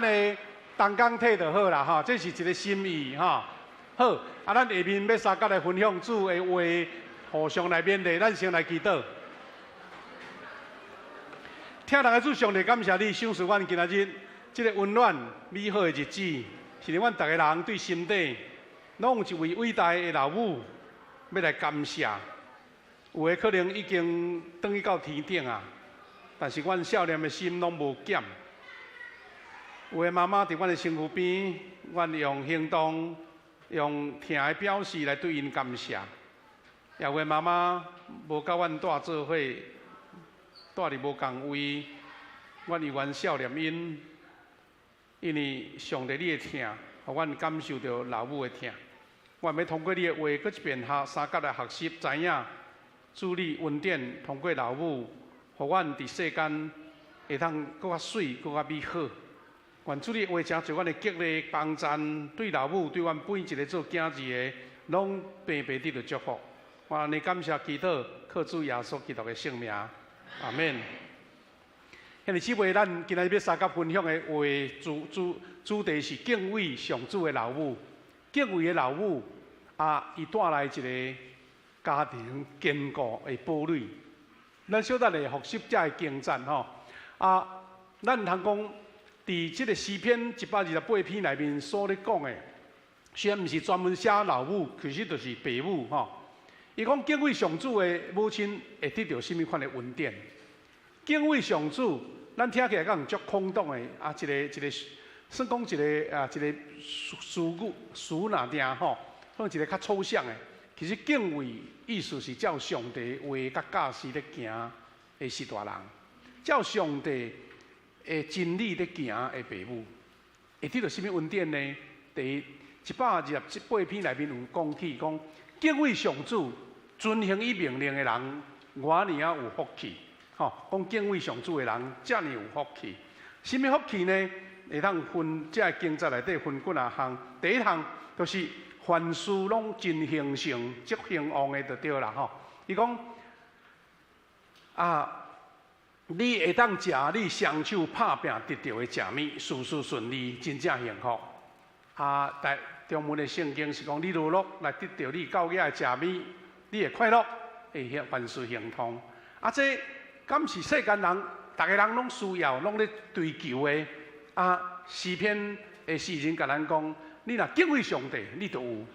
的同工體就好啦，吼，這是一個心意，吼。好，啊，咱下面欲相佮來分享主的話，互相來勉勵，咱先來祈禱。疼咱的主上帝，感謝你賞賜阮今仔日這个溫暖美好的日子，是阮逐个人對心底攏有一位偉大的老母欲來感謝。有的可能已經轉去到天頂啊，但是阮少年的心攏無減。有的媽媽佇阮的身軀邊，阮用行動、用疼的表示來對𪜶感謝。也有的媽媽無佮阮蹛做伙，蹛佇無仝位，阮猶原想念𪜶，因為上帝你的疼，予阮感受著老母的疼。我欲通過你的話，閣一遍學相佮來學習，知影主你恩典通過老母，予阮佇世間會當閣較媠、閣較美好。願主你的話成做阮的激勵幫贊，對老母、對阮每一个做囝兒的，攏白白得著祝福。我按呢感謝祈禱，靠主耶穌基督的聖名，阿門。兄弟姊妹，咱今仔日欲相佮分享的話主題是敬畏上主的老母，敬畏的老母啊，伊帶來一个家庭堅固的堡壘。咱小等下復習這个經節吼，啊，咱通講，佇這个詩篇128篇內面所咧講的，雖然毋是專門寫老母，其實就是爸母吼。伊講敬畏上主的母親會得著啥物款的恩典？敬畏上主，咱聽起來敢有足空洞的啊，一個一個算講一个啊，一个詞語詞爾爾吼，算一个較抽象的。其實敬畏意思是照上帝話佮教示咧行的序大人，照上帝的真理咧行的爸母，會得著啥物恩典呢？第128篇內面有講起，講敬畏上主、遵行伊命令的人，偌爾仔有福氣。吼，講敬畏上主的人，遮爾有福氣。啥物福氣呢？會當分這个經節內底分幾若項。第一項就是凡事攏真興盛、足興旺的就對啦吼。伊講啊，你會當食你雙手拍拚得著的食物，事事順利，真正幸福。啊，但中文的聖經是講，你勞碌來得著你教養的食物，你會快樂，會凡事興通。啊，這敢是世間人，逐个人攏需要，攏咧追求的。啊，詩篇的詩人共咱講，你若敬畏上帝，你就有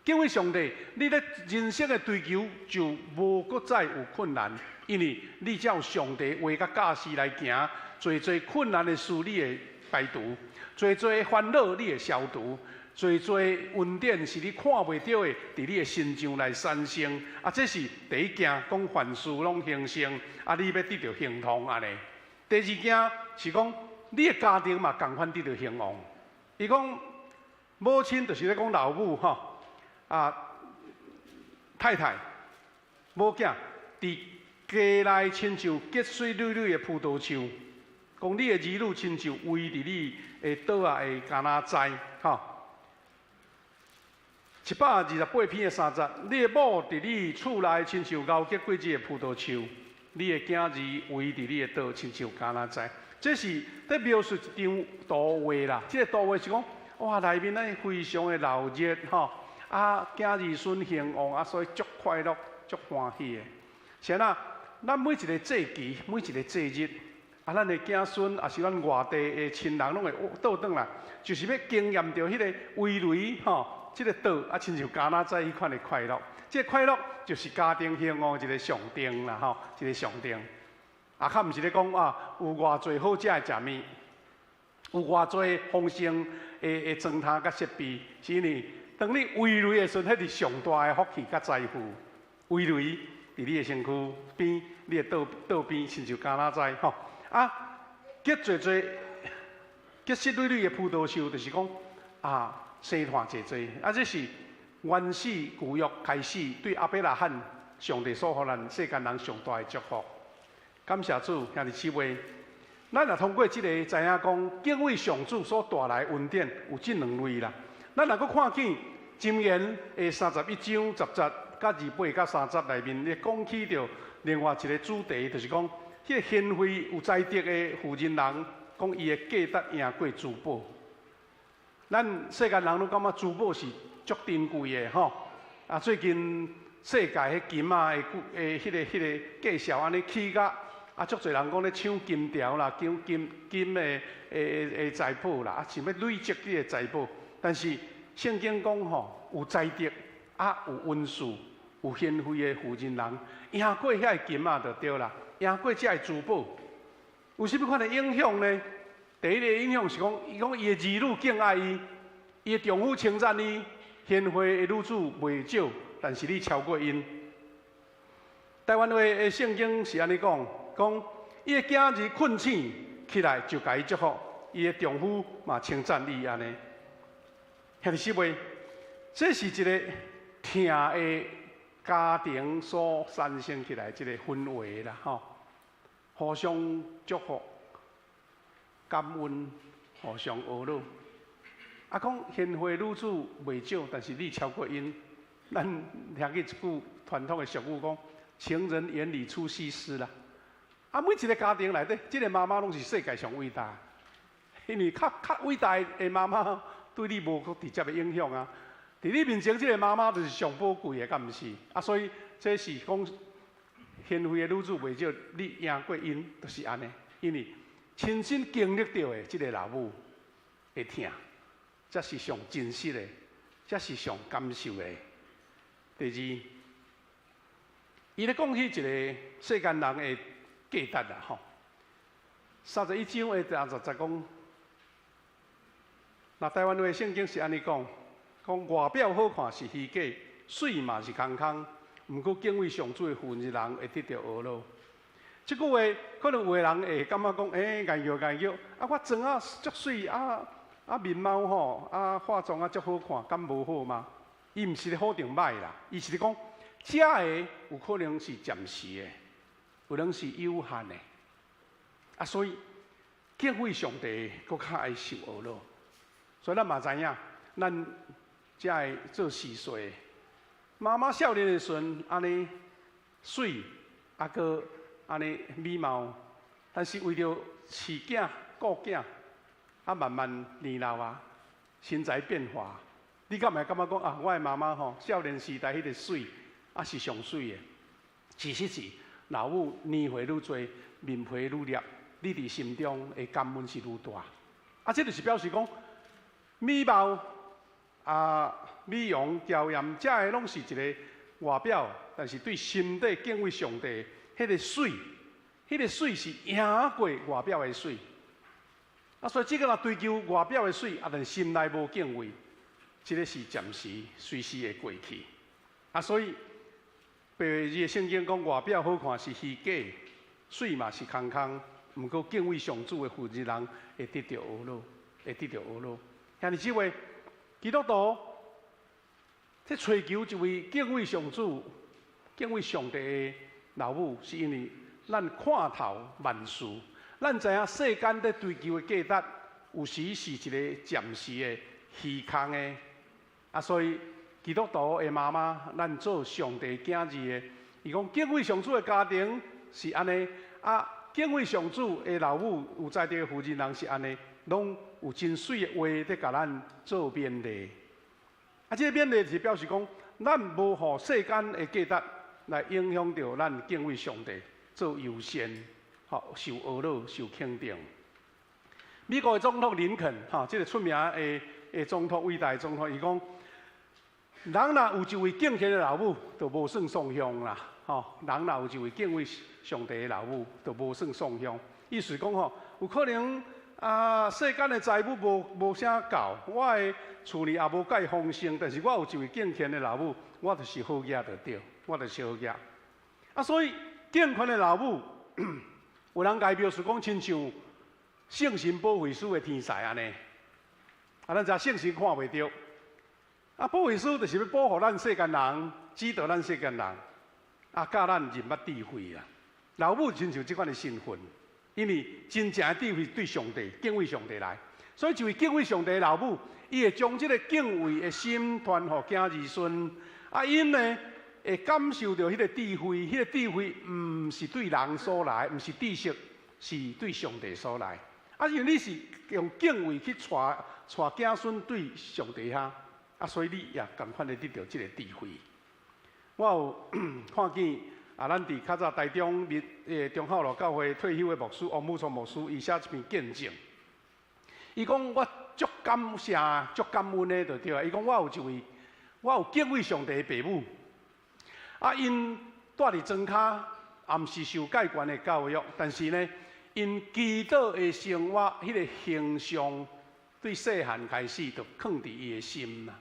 敬畏上帝，你咧人生的追求就無閣再有困難。因為你照上帝話佮教示來行，濟濟困難的事你會排除，濟濟煩惱你會消除，濟濟恩典是你看袂著的，佇你的身上來產生。啊，這是第一件，講凡事攏興盛，啊，你欲得著亨通按呢。第二件是講，你的家庭嘛仝款得著興旺。伊講母親就是咧講老母吼，啊，太太、某囝佇家內親像結穗累累的葡萄樹，講你的兒女親像圍佇你的桌仔的橄欖栽，吼。128篇的3節，你的某佇你厝內親像熬結果子的葡萄樹，你的囝兒圍佇你的桌，親像橄欖栽。這是佇描述一張圖畫啦。這个圖畫是講，哇，內面呢非常的鬧熱，吼，啊，囝兒孫興旺，啊，所以足快樂、足歡喜的。是按怎？咱每一个節期、每一个節日，啊，咱的囝孫，抑是咱外地的親人，攏會倒轉來，就是欲經驗著彼个圍圍吼，這个桌啊，親像橄欖栽彼款的快樂。這个快樂就是家庭興旺一个象徵啦，吼，一个象徵。啊，較毋是咧講啊，有偌濟好食的食物，有偌濟豐盛的裝攤佮設備，是因為當你圍圍的時陣，彼是上大的福氣佮財富。圍圍佇你的身軀邊，你的桌桌邊，親像橄欖栽吼。啊，結濟濟結實累累的葡萄樹，就是講啊，生湠濟濟。啊，這是原始舊約開始對亞伯拉罕上帝所予咱世間人上大的祝福。感謝主，兄弟姊妹，咱若通過這个知影講敬畏上主所帶來的恩典有這兩類啦。咱若閣看見箴言的31章10節佮28佮3節內面，咧講起著另外一个主題，就是講彼个賢惠有才德的婦人人，講伊的價值贏過珠寶。咱世間人攏感覺珠寶是足珍貴的吼。啊，最近世界彼金仔的的彼個價數按呢起價，啊，足濟人講咧搶金條啦，搶金金的的的財寶啦，啊，想欲累積這个財寶。但是聖經講吼，有才德啊，有恩賜、有賢惠的婦人人，贏過遐个金仔就對啦，贏過這个珠寶。有啥物款的影響呢？第一个影響是講，伊講伊的兒女敬愛伊，伊的丈夫稱讚伊，賢惠的女子袂少，但是你超過𪜶。台灣話的聖經是按呢講，講伊的囝兒睏醒起來就共伊祝福，伊的丈夫嘛稱讚伊按呢。兄弟姊妹，這是一个疼的家庭所產生起來這个氛圍啦，吼，互相祝福、感恩、互相呵咾。啊，講賢惠女子袂少，但是你超過𪜶。咱聽見一句傳統的俗語講：情人眼裡出西施啦。啊，每一个家庭內底，這个媽媽攏是世界上偉大，因為較較偉大的媽媽對你無直接的影響啊。佇你面前，這个媽媽就是上寶貴的，敢毋是？啊，所以這是講賢惠的女子袂少，你贏過𪜶，就是按呢。因為親身經歷著的這个老母的疼，這是上真實的，這是上感受的。第二，伊咧講起一个世間人的價值啦，吼。31章的第20節講，那台灣話聖經是按呢講，講外表好看是虛假，媠嘛是空空。毋過敬畏上主的婦人會得著呵咾。這句話可能有的人會感覺講，欸，𠢕叫𠢕叫，啊，我妝啊足媠，啊啊面貌吼，啊化妝啊足好看，敢無好嗎？伊毋是咧否定歹啦，伊是咧講，這个有可能是暫時的，有可能是有限的。啊，所以敬畏上帝，閣較愛受呵咾。所以咱嘛知影，咱遮个做司事的，媽媽少年的時陣，按呢媠，啊閣按呢美貌，但是為著飼囝顧囝，啊慢慢年老啊，身材變化，你敢會感覺講啊？我的媽媽吼，少年時代彼个媠，啊是上媠的。其實是老母年歲愈濟，面皮愈凹，你佇心中的感恩是愈大。啊，這就是表示講，美貌啊、美容、嬌豔，這个攏是一个外表，但是對心底敬畏上帝，彼個媠，彼個媠是贏過外表的媠。啊，所以這个若追求外表的媠，啊，但心內無敬畏，這个是暫時隨時會過去。啊，所以8月2的聖經講，外表好看是虛假，媠嘛是空空。毋過敬畏上主的婦人會得著呵咾，會得著呵咾。兄弟姊妹，基督徒這追求一位敬畏上主、敬畏上帝的老母，是因為咱看透萬事，咱知影世間咧追求的價值，有時是一个暫時的虛空的。啊，所以基督徒的媽媽，咱做上帝囝兒的，伊講敬畏上主的家庭是按呢，啊，敬畏上主的老母有才德的婦人人是按呢，攏有真媠的話佇共咱做勉勵。啊，這个勉勵是表示講，咱無予世間的價值來影響著咱敬畏上帝，做優先，吼，受呵咾、受肯定。美國的總統林肯，吼，這个出名的的總統，偉大的總統，伊講，人若有一位敬虔的老母，就無算喪鄉啦，吼。人若有一位敬畏上帝的老母，就無算喪鄉。意思講吼，有可能啊，世間的財物無啥夠，我的厝裡也無蓋豐盛，但是我有一位敬虔的老母，我就是好額就對，我就是好額。啊，所以敬虔的老母，有人共伊描述講，親像聖神保惠師的天使按呢。啊，咱知聖神看袂著。啊，保惠師就是欲保護咱世間人，指導咱世間人，啊，教咱認捌智慧啊。老母親像這款的身份，因為真正的智慧對上帝敬畏上帝來，所以一位敬畏上帝的老母，伊會將這个敬畏的心傳予囝兒孫，啊，𪜶呢會感受著彼个智慧，彼个智慧毋是對人所來，毋是知識，是對上帝所來。啊，因為你是用敬畏去帶帶子孫對上帝遐，啊，所以你也仝款的得著這个智慧。我有看見啊，咱佇較早台中立忠孝路教會退休的牧師王武聰牧師，伊寫一篇見證。伊講我足感謝、足感恩的，就對啊。伊講我有一位，我有敬畏上帝的爸母，啊，𪜶蹛佇莊跤，也毋是受蓋懸的教育，但是呢，𪜶祈禱的生活，彼个形象，對細漢開始就囥佇伊的心啦。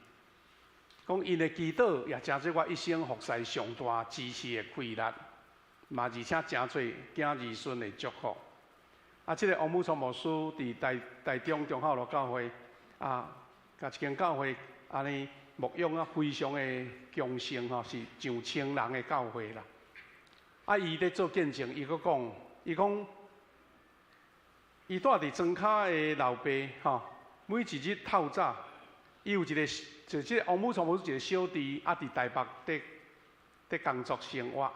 講𪜶的祈禱也成做我一生服侍上大支持的氣力，嘛而且成做囝兒孫的祝福。啊，這个王武聰牧師佇台台中忠孝路教會，啊，共一間教會按呢牧養啊，非常的強盛吼，是上千人的教會啦。啊，伊咧做見證，伊閣講，伊講，伊蹛佇莊跤的老爸吼，每一日透早，伊有一个，就這个王武聰牧師一个小弟，啊，佇台北佇佇工作生活，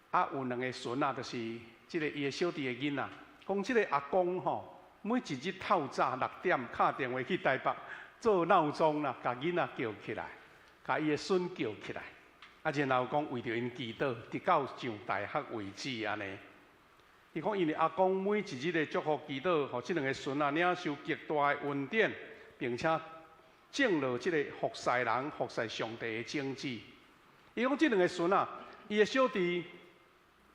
啊，有兩个孫仔，就是這个伊的小弟的囡仔，講這个阿公吼，每一日透早6點敲電話去台北做鬧鐘啦，共囡仔叫起來，共伊的孫叫起來，啊，然後講為著𪜶祈禱，直到上大學為止按呢。伊講𪜶的阿公每一日的祝福祈禱，予這兩个孫仔領受極大的恩典，並且種落這个服侍人、服侍上帝的種子。伊講這兩个孫仔，伊的小弟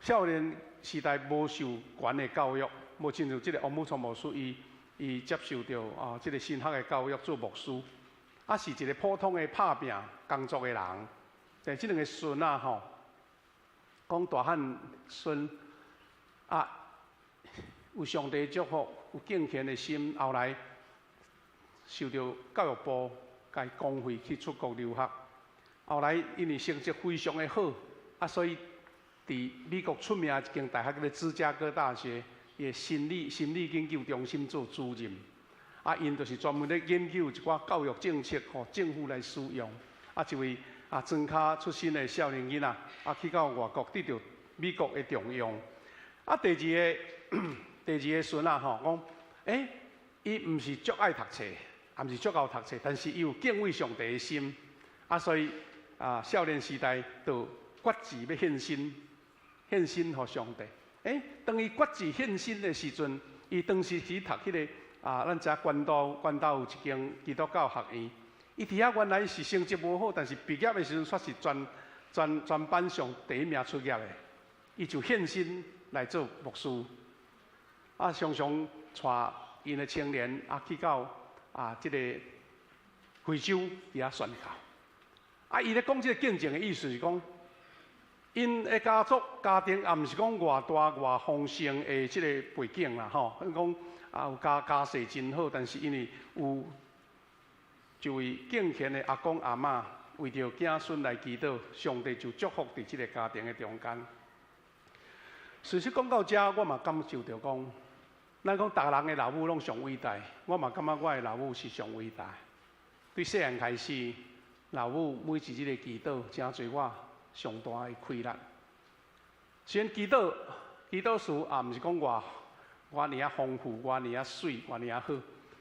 少年時代無受懸的教育，無親像這个王武聰牧師，伊伊接受著啊這个神學的教育做牧師，啊是一个普通的拍拚工作的人。但這兩个孫仔吼，講大漢孫啊，有上帝祝福，有敬虔的心，後來受著教育部共伊公費去出國留學。後來因為成績非常的好，啊，所以佇美國出名一間大學叫做芝加哥大學，伊的心理心理研究中心做主任。啊，𪜶就是專門咧研究一寡教育政策，予政府來使用。啊，一位啊莊跤出身的少年囡仔，啊去到外國得著美國的重用。啊，第二个第二个孫仔吼，講，欸，伊毋是足愛讀冊，也毋是足𠢕讀冊，但是伊有敬畏上帝的心，啊，所以啊，少年時代就決志欲獻身，獻身予上帝。欸，當伊決志獻身的時陣，伊當時去讀彼个啊，咱知影關渡關渡有一間基督教學院，伊佇遐原來是成績無好，但是畢業的時陣卻是全全全班上第一名出業的，伊就獻身來做牧師，啊，常常帶𪜶的青年啊去到啊這个非洲佇遐宣教。啊，伊咧講這个見證的意思是講，𪜶的家族家庭也毋是講偌大偌豐盛的這个背景啦，吼，彼講啊有家家世真好，但是因為有一位敬虔的阿公阿嬤為著子孫來祈禱，上帝就祝福佇這个家庭的中間。事實講到遮，我嘛感受著講，咱講逐人的老母攏上偉大，我嘛感覺我的老母是上偉大。對細漢開始，老母每一日的祈禱，成做我上大的氣力。雖然祈禱祈禱詞也毋是講偌偌爾仔豐富，偌爾仔媠，偌爾仔好，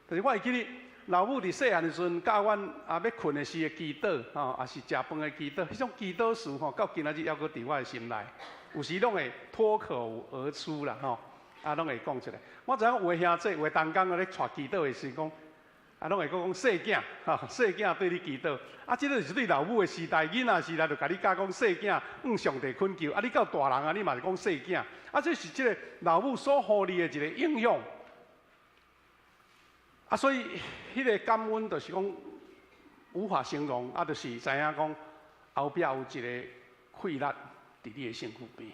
但是我會記得老母佇細漢的時陣教阮啊，欲睏的時的祈禱，吼，抑是食飯的祈禱，彼種祈禱詞吼，到今仔日猶閣佇我的心內，有時攏會脫口而出啦，吼，啊，攏會講出來。我知影有的兄弟有的同工咧帶祈禱的時講，啊，攏會閣講細囝，吼，細囝對你祈禱。啊，這个是對老母的時代，囡仔時代就共你教講細囝向上帝懇求。啊，你到大人啊，你嘛是講細囝。啊，這是這个老母所予你的一个影響。啊，所以彼个感恩就是講無法形容，啊，就是知影講後壁有一个氣力佇你的身軀邊。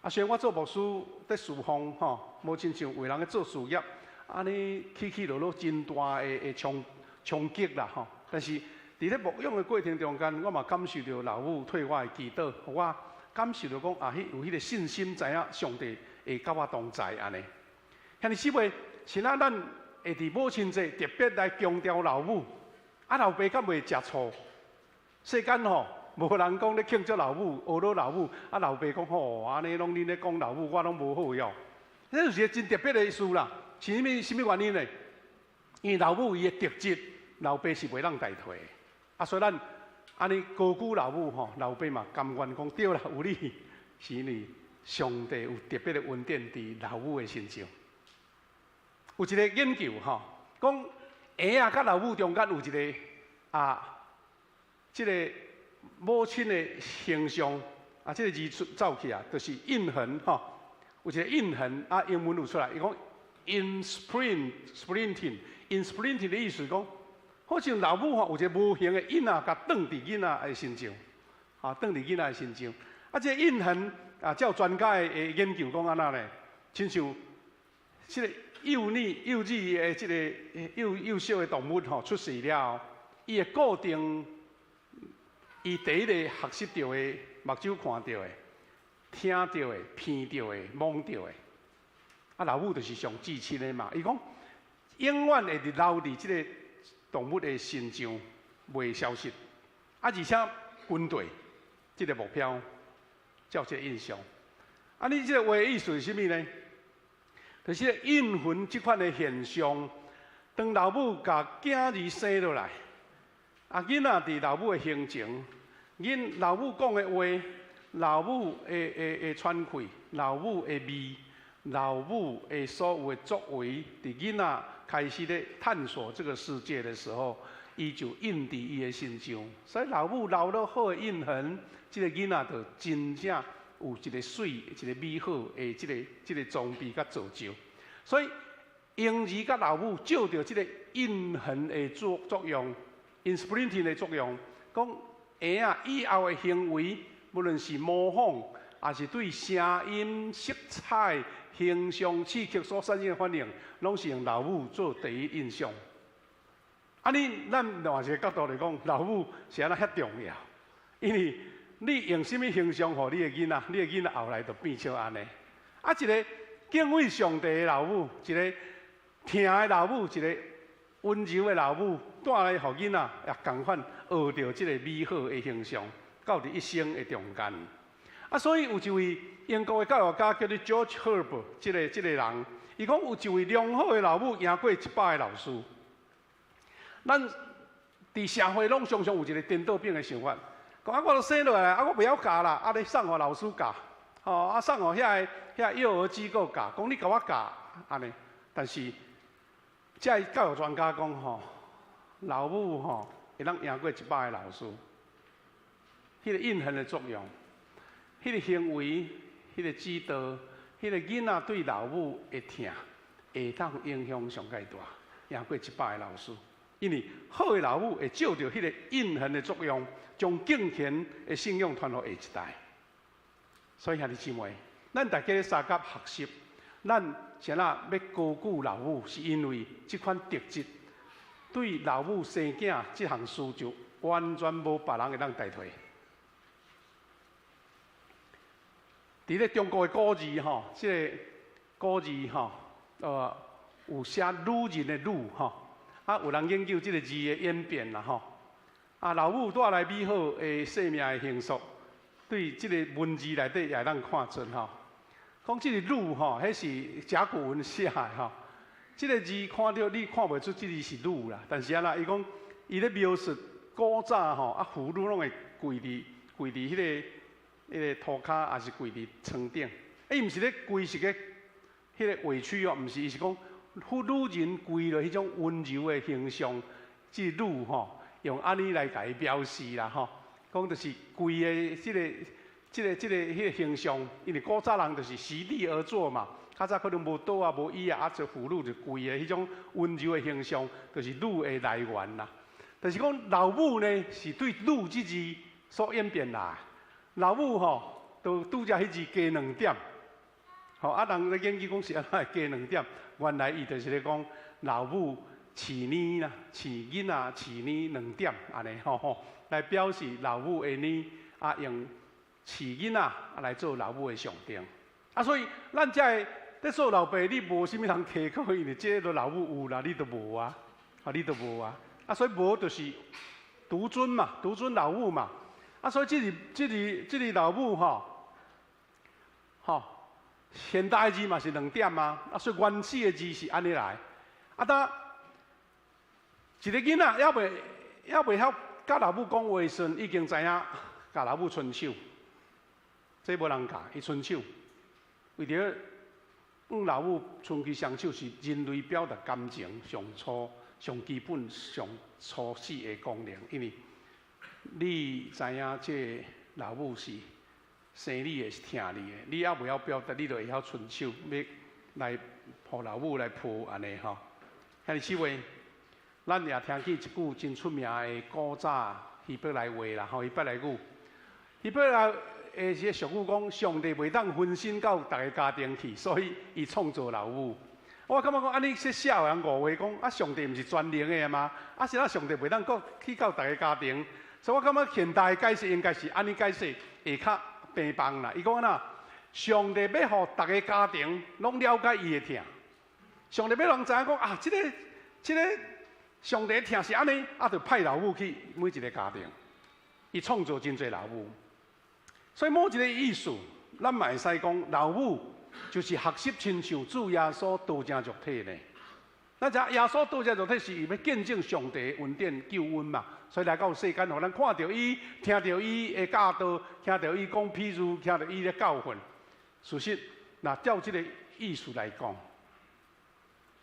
啊，雖然我做牧師佇侍奉吼，無親像有的人咧做事業，按呢起起落落真大的的衝衝擊啦吼。但是佇咧牧養的過程中間，我嘛感受著老母替我的祈禱，予我感受著講啊，彼有彼个信心，知影上帝會佮我同在按呢。兄弟姊妹，是哪咱會佇母親節特別來強調老母，啊老爸敢袂食醋？世間吼，無人講咧慶祝老母，呵咾老母，啊老爸講吼，按呢攏恁咧講老母，我攏無好喲。這就是一个真特別的事啦。是啥物啥物原因呢？因為老母伊的特質，老爸是袂當代替的。啊，所以咱按呢高舉老母吼，老爸嘛甘願講對啦，有你，是因為上帝有特別的恩典佇老母的身上。有一個研究吼，講嬰仔佮老母中間有一個啊，這個母親的形象啊，這個字出走去啊，就是印痕吼，有一個印痕啊，英文有出來，伊講 imprinting，imprinting 的意思講，好像老母吼有一個無形的印仔，共轉佇囡仔的身上，啊，轉佇囡仔的身上。啊，這個印痕啊，照專家的研究講按怎呢？親像這個幼兒、幼稚的這個幼幼小的動物吼出世了後，伊會固定伊第一個學習著的，目睭看著的、聽著的、鼻著的、摸著的。啊，老母就是上至親的嘛。伊講永遠會佇留佇這個動物的身上，袂消失。啊，而且軍隊這個目標，照這個印象。啊，你這個話的意思是啥物呢？就是印痕這款的現象，當老母共囝兒生落來，啊，囡仔佇老母的胸前，囡老母講的話，老母的喘氣，老母的味，老母的所有的作為，佇囡仔開始咧探索這個世界的時候，伊就印佇伊的身上。所以老母留落好的印痕，這個囡仔就真正有一個媠、一個美好的這個裝備佮造就。所以嬰兒佮老母藉著這個印痕的作用，imprinting 的作用，講嬰仔以後的行為，無論是模仿，抑是對聲音、色彩、形象、刺激所產生的反應，攏是用老母做第一印象。按呢，咱另外一個角度來講，老母是按怎遐重要？因為你用啥物形象予你的囡仔，你的囡仔後來就變做按呢。啊，一個敬畏上帝的老母，一個疼的老母，一個溫柔的老母，帶來予囡仔也仝款學著這個美好的形象，到佇一生的中間。啊，所以有一位英國的教育家叫做 George Herbert，這個人，伊講有一位良好的老母贏過100個老師。咱佇社會攏常常有一個顛倒反的想法，講啊，我都生落來，啊，我袂曉教啦，啊，你送予老師教，吼，啊，送予遐個幼兒機構教，講你共我教，按呢。但是，這个教育專家講吼，老母吼會當贏過100個老師，彼個印痕的作用，彼個行為，彼個指導，彼個囡仔對老母的疼，會當影響上蓋大，贏過100個老師。因為好的老母會藉著彼個印痕的作用，將敬虔的信仰傳予下一代。所以兄弟姊妹，咱大家咧相佮學習，咱啥若欲高舉老母，是因為這款特質，對老母生囝這項事就完全無別人會當代替。佇咧中國的古字吼，這个古字吼，有寫女人的女吼。啊，有人研究這個字的演變啦吼。啊，老母帶來美好的生命的形塑，對這個文字內底也會當看出吼。講這個女吼，彼是甲骨文寫的吼。這個字看著你看袂出這個是女啦，但是按怎，伊講伊咧描述古早吼，啊婦女攏會跪佇彼個塗跤，抑是跪佇床頂。伊毋是咧跪是個彼個委屈哦，毋是，伊是講婦女人跪落彼種溫柔的形象，這個女吼，用按呢來共伊表示啦吼。講就是跪的這個彼個形象，因為古早人就是席地而坐嘛，較早可能無桌仔無椅仔，啊，這婦女就跪的彼種溫柔的形象，就是女的來源啦。但是講老母呢，是對女這字所演變來。老母吼，都拄才彼字加兩點，吼啊，人咧研究講是按怎會加兩點，原來伊就是咧講老母飼奶啦，飼囡仔飼奶兩點按呢吼吼，來表示老母的奶啊，用飼囡仔啊來做老母的象徵。啊，所以咱遮个咧做老爸，你無啥物通提考，因為這个老母有啦，你都無啊，啊，你都無啊。啊，所以無就是獨尊嘛，獨尊老母嘛。啊，所以這個老母吼，吼，現代字嘛是兩點啊，啊，所以原始的字是按呢來。啊，當一个囡仔猶未曉佮老母講話時陣，已經知影共老母伸手，這無人教，伊伸手，為著向老母伸去雙手是人類表達感情上初、上基本、上初始的功能，因為你知影這老母是生你的，是疼你的，你猶未曉表達，你就會曉伸手欲來予老母來抱按呢吼。兄弟姊妹，咱也聽見一句真出名的古早希伯來話啦，吼，希伯來語。希伯來的這個俗語講，上帝袂當分身到逐个家庭去，所以伊創造老母。我感覺講，按呢說寫的人誤會講，啊，上帝毋是全能的嗎？啊，是啊，上帝袂當閣去到逐个家庭。所以我感覺現代解釋應該是按呢解釋會較平凡啦。伊講按怎？上帝欲予逐个家庭攏了解伊的疼。上帝欲人知影講啊，這個上帝疼是按呢，啊，就派老母去每一个家庭，伊創造真濟老母。所以某一个意思，咱嘛會使講老母就是學習親像主耶穌道成肉體呢。咱知耶穌道成肉體是欲見證上帝恩典救恩嘛，所以來到世間，予咱看著伊，聽著伊的教導，聽著伊講譬喻，聽著伊的教訓。事實，若照這个意思來講，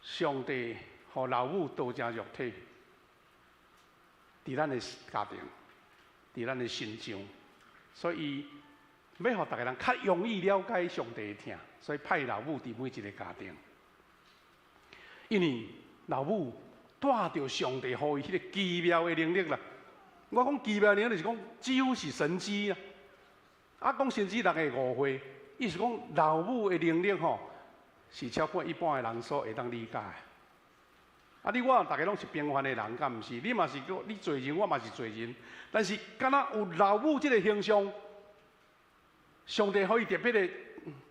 上帝予老母道成肉體，佇咱的家庭，佇咱的身上，所以欲予逐个人較容易了解上帝的疼，所以派老母佇每一个家庭。因為老母帶著上帝予伊彼个奇妙的能力啦。我講奇妙的能力就是講幾乎是神蹟啊！啊，講神蹟，人會誤會，意思講老母的能力吼，是超過一般的人所會當理解的。啊，你我逐个攏是平凡的人，敢毋是？你嘛是閣你罪人，我嘛是罪人。但是，敢若有老母這个形象，上帝予伊特別的，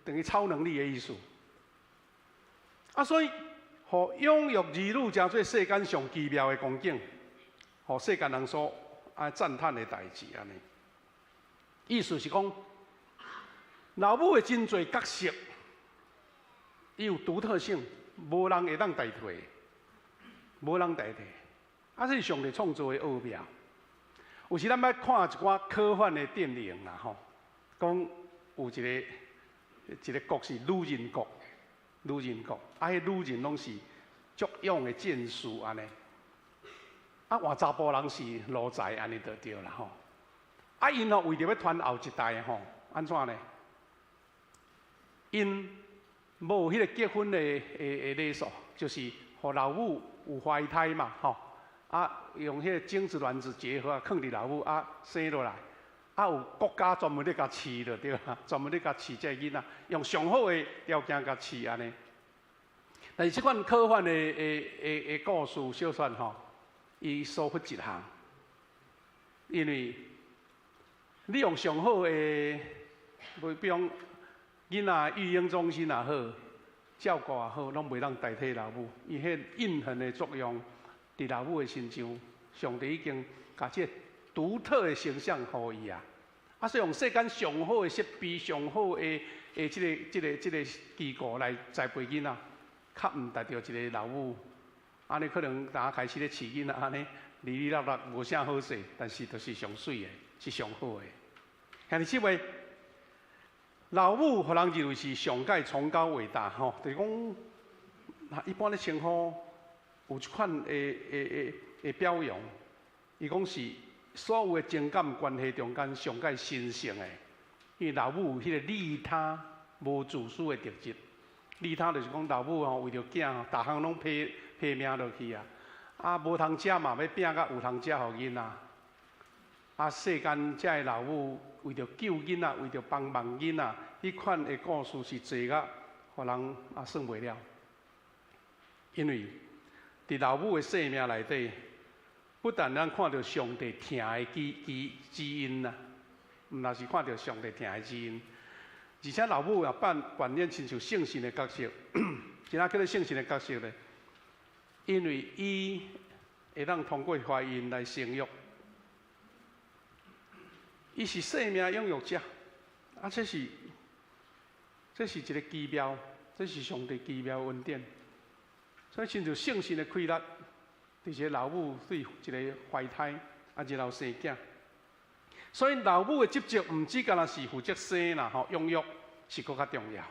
等於超能力的意思。啊，所以，予養育兒女成做世間上奇妙的光景，予世間人所愛讚嘆的代誌按呢。意思是講，老母的真濟角色，伊有獨特性，無人會當代替，無人代替。啊，這是上帝創造的奧妙。有時咱欲看一寡科幻的電影啦，吼，講有一個國是女人國，女人國，啊，彼女人攏是足勇的戰士按呢。啊，換查埔人是奴才按呢就對啦吼。啊，𪜶吼為著欲傳後一代吼，按怎呢？𪜶無彼个結婚的禮數，就是予老母有懷胎嘛，吼。啊，用彼个精子卵子結合啊，囥佇老母啊生落來，啊有國家專門咧共飼就對啦，專門咧共飼這个囡仔，用上好的條件共飼按呢。但是這款科幻的故事小說吼，伊疏忽一項，因為你用上好的，比如講囡仔育嬰中心也好，照顧也好，攏袂當代替老母，伊彼印痕的作用，佇老母的身上，上帝已經共這个獨特的形象予伊啊。啊，所以用世間上好的設備、上好的這個機構來栽培囡仔，較毋值著一个老母。按呢可能當開始咧飼囡仔，按呢離離落落無啥好勢，但是就是上媠的，是上好的。兄弟姊妹，老母予人認為是上蓋崇高偉大吼，就是講，一般咧稱呼有一款的表揚，伊講是所有的情感關係中間上蓋神聖的，因為老母有彼个利他無自私的特質。利他就是講老母吼為著囝吼，逐項攏拼拼命落去啊！啊，無通食嘛，欲拚甲有通食予囡仔。啊，世間這个老母為著救囡仔，為著幫忙囡仔，彼款的故事是濟甲，予人啊算袂了。因為佇老母的生命內底，不但咱看著上帝疼的基因啦，毋但是看著上帝疼的基因，而且老母也扮演親像聖神的角色。怎啊叫做聖神的角色呢？因為伊會當通過懷孕來生育，伊是生命養育者，啊，這是這是一个奇妙，這是上帝奇妙恩典。所以親像聖神的氣力，就是老母對一个懷胎，啊，然後生囝。所以老母的職責毋止干焦是負責生啦，吼，養育是閣較重要。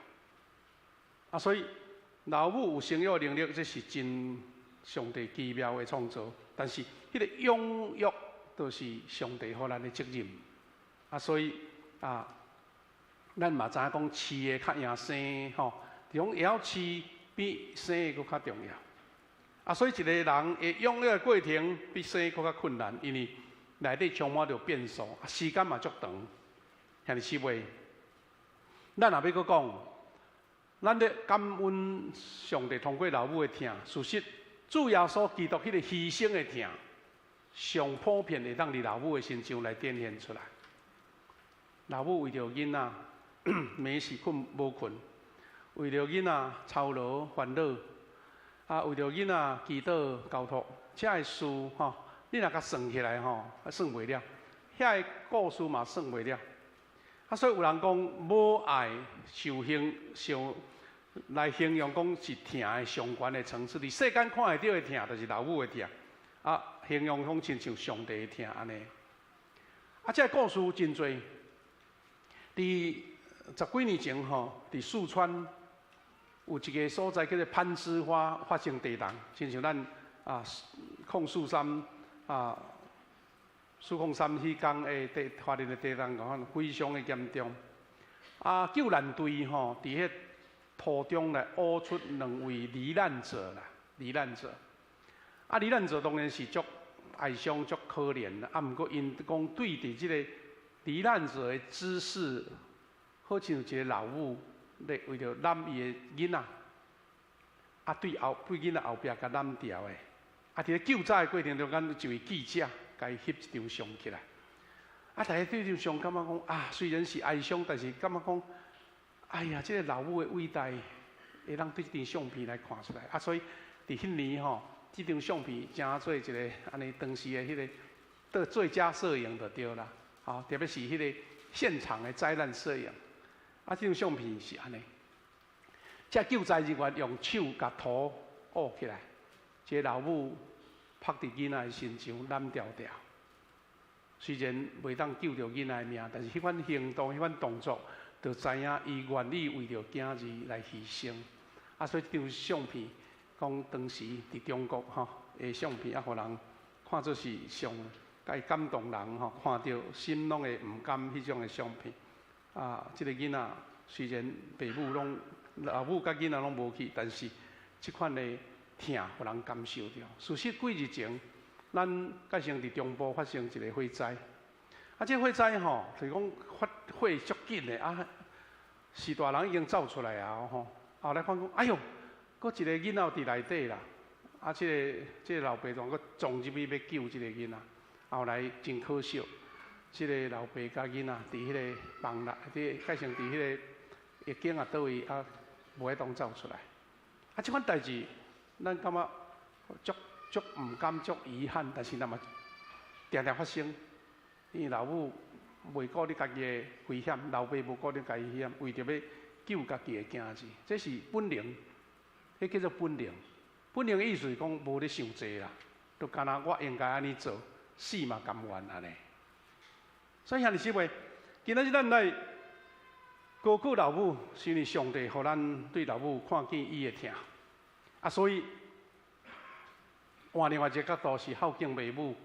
啊，所以老母有生育能力，這是真上帝奇妙的創造。但是，彼個養育就是上帝予咱的責任。啊，所以啊，咱嘛知影講飼的較贏生吼，講會曉飼比生的閣較重要。啊，所以一個人的養育的過程比生閣較困難，因為內底充滿著變數，啊，時間嘛足長。兄弟姊妹，咱若欲閣講，咱咧感恩上帝通過老母的疼，事實主耶穌基督彼个犧牲的疼，上普遍會當佇老母的身上來展現出來。老母為著囡仔，暝時睏無睏，為著囡仔操勞煩惱，啊，為著囡仔祈禱交託，這个事吼，你若共算起來吼，算袂了，遐个故事嘛算袂了。啊，所以有人講母愛受形上來形容講是疼的上懸的層次，佇世間看會著的疼，就是老母的疼。啊，形容講親像上帝的疼按呢。啊，這个故事真濟。佇十幾年前吼，佇四川有一个所在叫做攀枝花發生地動，親像咱啊控4·3啊403彼工的地發生的地動共款，非常的嚴重。啊，救難隊吼，佇彼途中來挖出兩位罹難者啦，罹難者。啊，罹難者當然是足哀傷、足可憐啦。啊，毋過𪜶講對佇這个罹難者的姿勢，好像一个老母咧為著攬伊的囡仔，啊，對後對囡仔後壁共攬牢的。啊，佇咧救災的過程中間，一位記者共伊翕一張相起來。啊，大家對這張相感覺講啊，雖然是哀傷，但是感覺講，哎呀，這个老母的偉大，會當對這張相片來看出來。啊，所以佇彼年吼，這張相片成做一个按呢當時的彼个得最佳攝影就對啦。吼，特別是彼个現場的災難攝影。啊，這張相片是按呢，這救災人員用手共土挖起來，這个老母拍佇囡仔的身上攬牢牢。雖然袂當救著囡仔的命，但是彼款行動、彼款動作，就知影伊願意為著囝兒來犧牲。啊，所以這張相片講當時佇中國吼的相片，啊，予人看做是上會感動人吼，看著心攏會毋甘彼種的相片。啊，這个囡仔雖然爸母攏老母佮囡仔攏無去，但是這款的疼，予人感受著。事實幾日前，咱蓋先佇中部發生一个火災，啊，這火災吼，就是講發火足緊的啊，是大人已經走出來啊吼。後來看講，哎喲，閣一个囡仔佇內底啦，啊，這个老爸就閣撞入去欲救這个囡仔，後來真可惜，這个老爸佮囡仔佇彼个房內，佇蓋先佇彼个逆境啊，佗位啊，無法當走出來。啊，這款代誌，咱感覺足足毋甘、足遺憾，但是若嘛定定發生，因為老母袂顧你家己的危險，老爸無顧你家己危險，為著欲救家己的囝兒，這是本能，彼叫做本能。本能的意思是講無咧想濟啦，就敢若我應該按呢做，死嘛甘願按呢。所以兄弟姊妹，今仔日咱來高舉老母，是因為上帝予咱對老母看見伊的疼，啊，所以換另外一个角度是孝敬父母，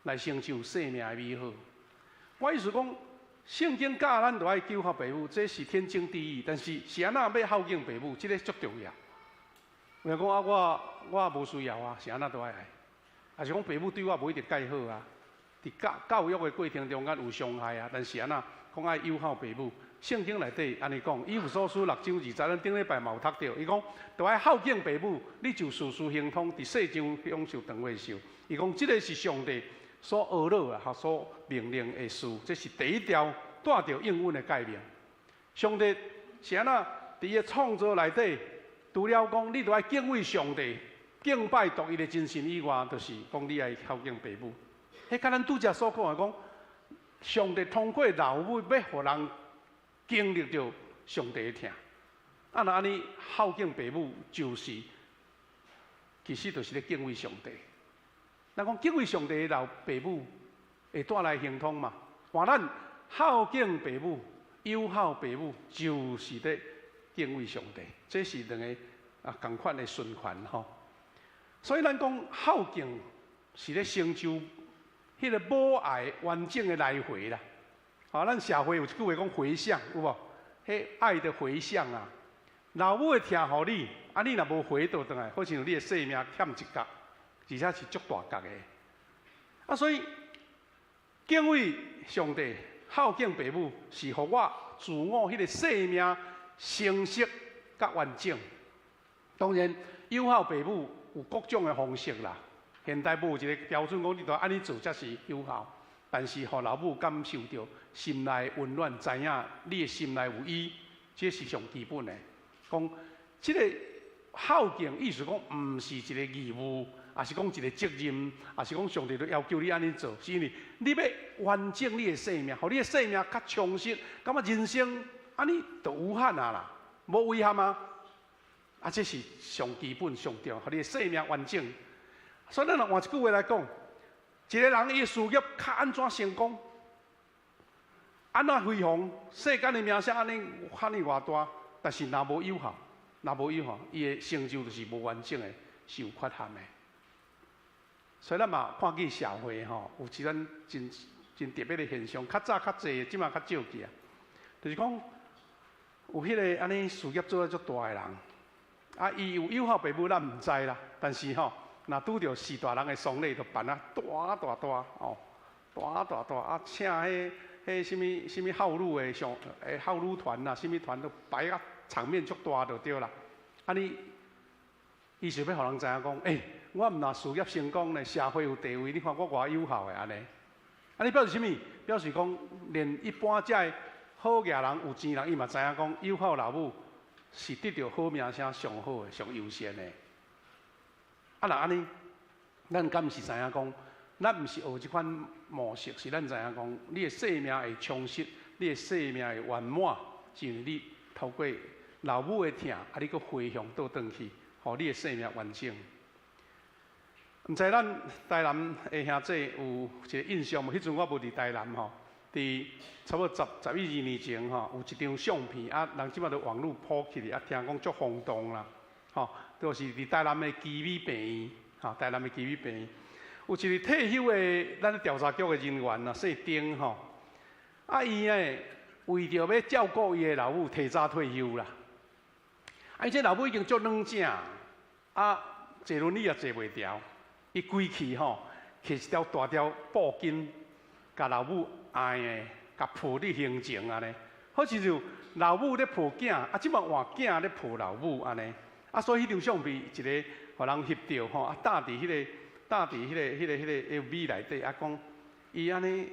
來成就生命的美好。我意思講，聖經教咱著愛孝孝父母，這是天經地義。但是是按怎欲孝敬父母，這个足重要。有人講啊，我無需要啊，是按怎都愛愛。抑是講父母對我無一定蓋好啊，佇教育的過程中間有傷害啊，但是按怎講愛友好父母？聖經內底按呢講，以弗所書六章二節，咱頂禮拜嘛有讀著。伊講，著愛孝敬父母，你就事事亨通，佇世上享受長歲壽。伊講，這个是上帝所呵咾啊，所命令的事，這是第一條帶著應允的誡命。上帝是按怎佇伊的創造內底，除了講你著愛敬畏上帝、敬拜獨一的真神以外，就是講你愛孝敬父母。彼佮咱拄才所講的講，上帝通過老母欲予人經歷著上帝的疼。啊，若按呢孝敬爸母，就是其實就是咧敬畏上帝。咱講敬畏上帝的老爸母會帶來亨通嘛？換咱孝敬爸母、友好爸母，就是咧敬畏上帝。這是兩个仝款的循環吼。所以咱講孝敬是咧成就彼个母愛完整的來回啦。吼，咱社會有一句話講回向，有無？彼愛的回向啊，老母的疼予你，啊，你若無回倒轉來，好親像你的生命欠一角，而且是足大角的。啊，所以敬畏上帝、孝敬爸母，是予我自我彼个生命成熟佮完整。當然，友好爸母有各種的方式啦。現代無一个標準講，你著按呢做才是友好。但是，予老母感受著心內溫暖，知影你的心內有伊，這是上基本的。講這个孝敬，意思講毋是一个義務，抑是講一个責任，抑是講上帝都要求你按呢做，是因為你欲完整你的生命，予你的生命較充實，感覺人生按呢就無憾啊啦，無遺憾啊。啊，這是上基本、上重要，予你的生命完整。所以，咱若換一句話來講，一个人伊事業較按怎成功，按怎輝煌，世間的名聲按呢遐爾偌大，但是若無友好，若無友好，伊的成就就是無完整的，是有缺陷的。所以咱嘛看見社會吼，有一種真真特別的現象，較早較濟，這馬較少去啊。就是講有彼个按呢事業做得足大的人，啊，伊有友好爸母，咱毋知啦。但是吼，若拄著序大人的喪禮，就辦啊大大大哦，大大大啊，請彼彼啥物啥物孝女的上誒孝女團啊，啥物團都擺啊場面足大就對啦。按呢，伊是欲予人知影講，欸，我毋若事業成功呢，社會有地位，你看我偌友好的按呢。按呢表示啥物？表示講，連一般遮的好額人、有錢人，伊嘛知影講，友好老母是得著好名聲上好的、上優先的。啊，若按呢，咱敢毋是知影講，咱毋是學這款模式，是咱知影講，你的生命會充實，你的生命會圓滿，是因為你透過老母的疼，啊，你閣回向倒轉去，予你的生命完整。毋知咱台南的兄弟有一个印象無？彼陣我無佇台南吼，佇差不多十十一二年前吼，有一張相片啊，人這馬都網路普起啊，聽講足轟動啦，吼，就是佇台南的奇美病院，吼，台南的奇美病院，有一個退休的咱調查局的人員啊，姓丁吼，啊伊呢為著欲照顧伊的老母，提早退休啦。啊，伊這老母已經足軟正，啊，坐輪椅也坐袂牢，伊規氣吼，摕一條大條布巾，共老母愛的，共抱佇胸前按呢，好親像老母咧抱囝，啊，這馬換囝咧抱老母按呢。啊，所以彼張相片一个，予人翕著吼，啊，搭佇彼个，搭佇彼个、彼个、彼个 FB 內底，啊，講伊按呢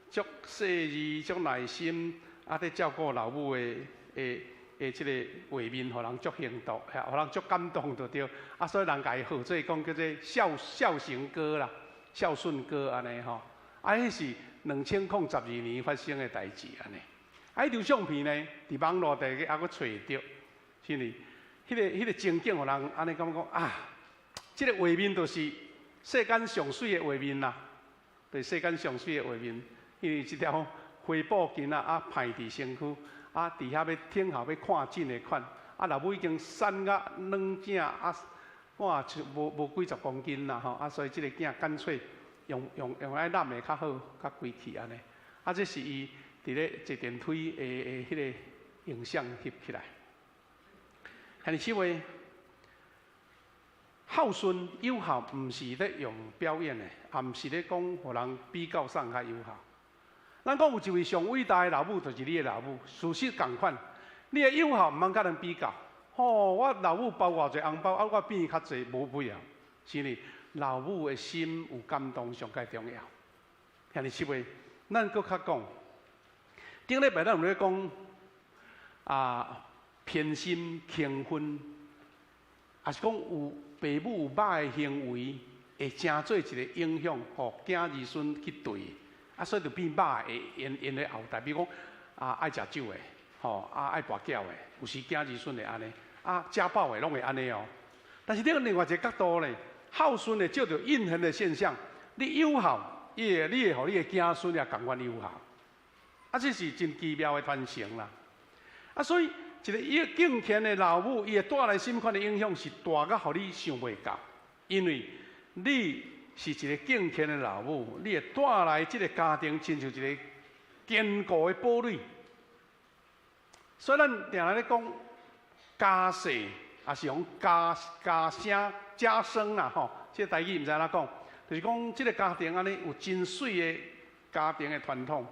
足細膩、足耐心，啊，咧照顧老母的的的這个畫面，予人足幸福，予人足感動就對。啊，所以人共伊號做講叫做孝孝成哥啦，孝順哥按呢吼。啊，彼是2012年發生的代誌按呢。啊，彼張相片呢，佇網路內底猶閣揣會著，是毋是？彼个情景，予人按呢感覺講啊，這个畫面就是世間上媠的畫面啦，對，世間上媠的畫面，因為這條花布巾仔啊，披佇身軀，啊，佇遐欲等候欲看診的款，啊，老母已經瘦甲軟正啊，哇，無無幾十公斤啦吼，啊，所以這个囝乾脆用用用愛攬的較好，較規氣按呢。啊，這是伊佇咧坐電梯的的彼个影像翕起來。兄弟姊妹，孝順友好，毋是咧用表演的，也毋是咧講予人比較啥較友好。咱講有一位上偉大的老母，就是你的老母。事實仝款，你的友好毋通佮人比較。吼，我老母包偌濟紅包，啊，我變較濟，無必要。是呢，老母的心有感動上蓋重要。兄弟姊妹，咱閣較講，頂禮拜咱有咧講啊，偏心輕分，抑是講有爸母有歹的行為，會成做一个影響，予囝兒孫去對，啊，所以就變歹的𪜶𪜶的後代，比如講啊，愛食酒的，吼啊愛跋筊的，有時囝兒孫會按呢，啊家暴的攏會按呢哦。但是另外一个角度咧，孝順會照著印痕的現象，你有孝，伊會你會予你的子孫也仝款有孝，啊，這是真奇妙的傳承啦。啊，所以一个伊敬虔的老母，伊會帶來啥物款的影響，是大甲予你想袂到，因為你是一个敬虔的老母，你會帶來這个家庭，親像一个堅固的堡壘。所以咱定定咧講家世，也是講家家聲家聲啦，吼，這个台語毋知按怎講，就是講這个家庭按呢有真媠的家庭的傳統。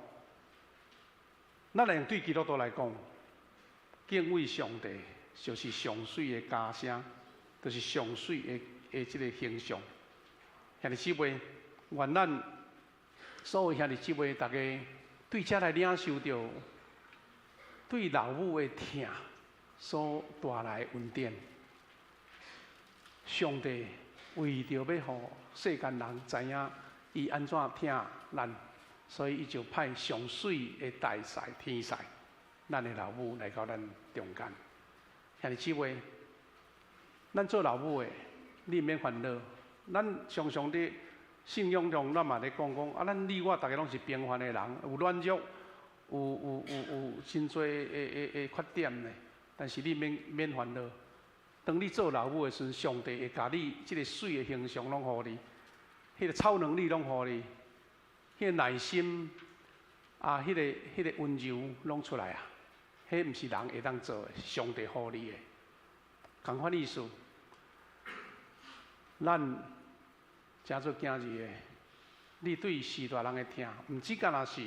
咱來用對基督徒來講，敬畏上帝就是上媠的家聲，就是上媠的這个形象。兄弟姊妹，願咱所有兄弟姊妹，逐家對遮來領受著對老母的疼所帶來的恩典。上帝為著欲予世間人知影伊按怎疼咱，所以伊就派上媠的大使天使，咱的老母來到咱中間。兄弟姊妹，咱做老母的，你毋免煩惱。咱常常佇信仰中，咱嘛咧講講啊，咱你我逐家攏是平凡的人，有軟弱，有真濟的缺點呢。但是你免煩惱，當你做老母的時陣，上帝會共你這个媠的形象攏予你，彼个超能力攏予你，彼个耐心啊，彼个溫柔攏出來啊！彼毋是人會當做的，是上帝予你的。仝款意思，咱誠做囝兒的，你對序大人的疼，毋只干焦是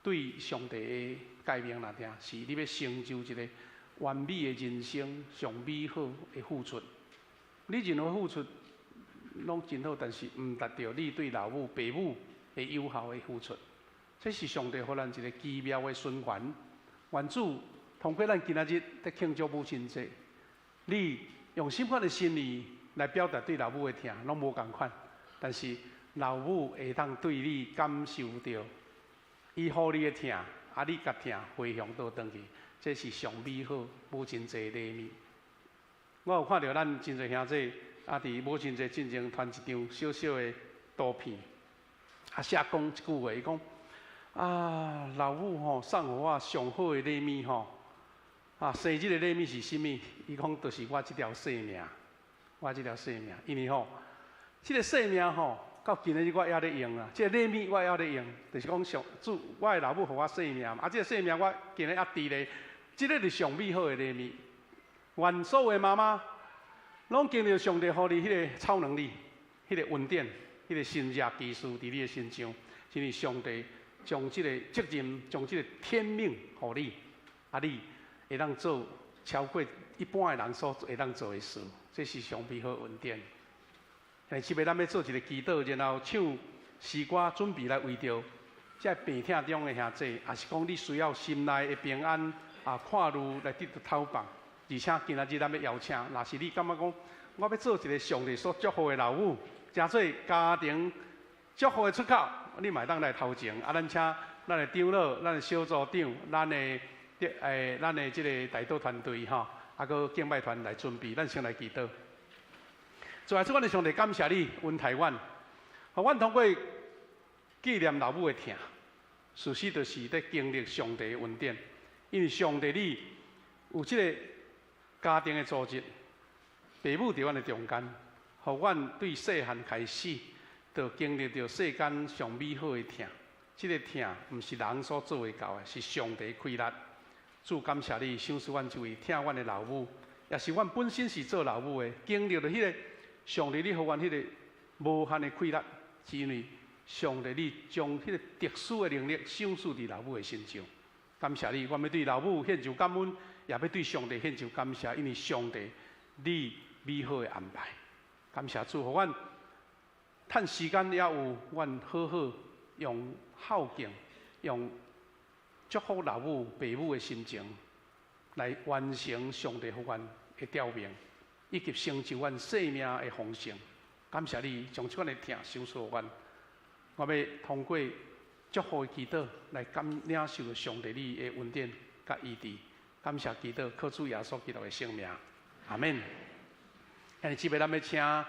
對上帝的誡命來疼，是你欲成就一个完美的人生，上美好的付出。你任何付出攏真好，但是毋達著你對老母、爸母的有效的付出。這是上帝予咱一个奇妙的循環。願主通過咱今仔日佇慶祝母親節，你用啥款的心意來表達對老母的疼，攏無仝款。但是老母會當對你感受著，伊予你的疼，啊，你共疼回向倒轉去，這是上美好母親節禮物。我有看著咱真濟兄弟啊，佇母親節進前傳一張小小的圖片，啊，寫講一句話，伊講啊，老母吼送予我上好的禮物吼，啊，生日的禮物是啥物？伊講就是我這條性命，我這條性命，因為吼，這个性命吼，到今仔日我猶咧用啊，這个禮物我猶咧用，就是講上主我的老母予我性命，啊，這个性命我今日猶佇咧，這个是上美好的禮物。願所有的媽媽，攏經歷上帝予你彼个超能力、彼个恩典、彼个神蹟奇事佇你的身上，是上帝將這个責任、將這个天命予你，啊，你會當做超過一般的人所會當做的事，這是上美好恩典。現在咱欲做一个祈禱，然後唱詩歌，準備來為著這病痛中的兄弟，抑是講你需要心內的平安啊，看慮來得著透放。而且今仔日咱欲邀請，若是你感覺講，我欲做一个上帝所祝福的老母，成做家庭祝福的出口，你嘛會當來頭前。啊，咱請咱的長老、咱的小組長、咱的這个代禱團隊吼，啊，閣敬拜團來準備，咱先來祈禱。主啊，主，阮的上帝感謝你恩待阮，予阮通過紀念老母的疼，事實就是佇經歷上帝的恩典，因為上帝你有這个家庭的組織，爸母佇阮的中間，予阮對細漢開始，就經歷著世間上美好的疼。這个疼毋是人所做會到的，是上帝氣力。主感謝你，賞賜阮這位疼阮的老母，也是阮本身是做老母的，經歷著彼个上帝你予阮彼个無限的氣力，是因為上帝你將彼個特殊的能力賞賜佇老母的身上。感謝你，我欲對老母獻上感恩，也欲對上帝獻上感謝，因為上帝你美好的安排。感謝主，予阮趁時間猶有，阮好好用孝敬、用祝福老母、爸母的心情，來完成上帝予阮的召命，以及成就阮生命的豐盛。感謝你將這款的疼賞賜予阮，我欲通過祝福的祈禱來感領受上帝你的恩典。佮醫治。感謝基督，靠主耶穌基督的聖名，阿門。兄弟姊妹，咱欲請咱。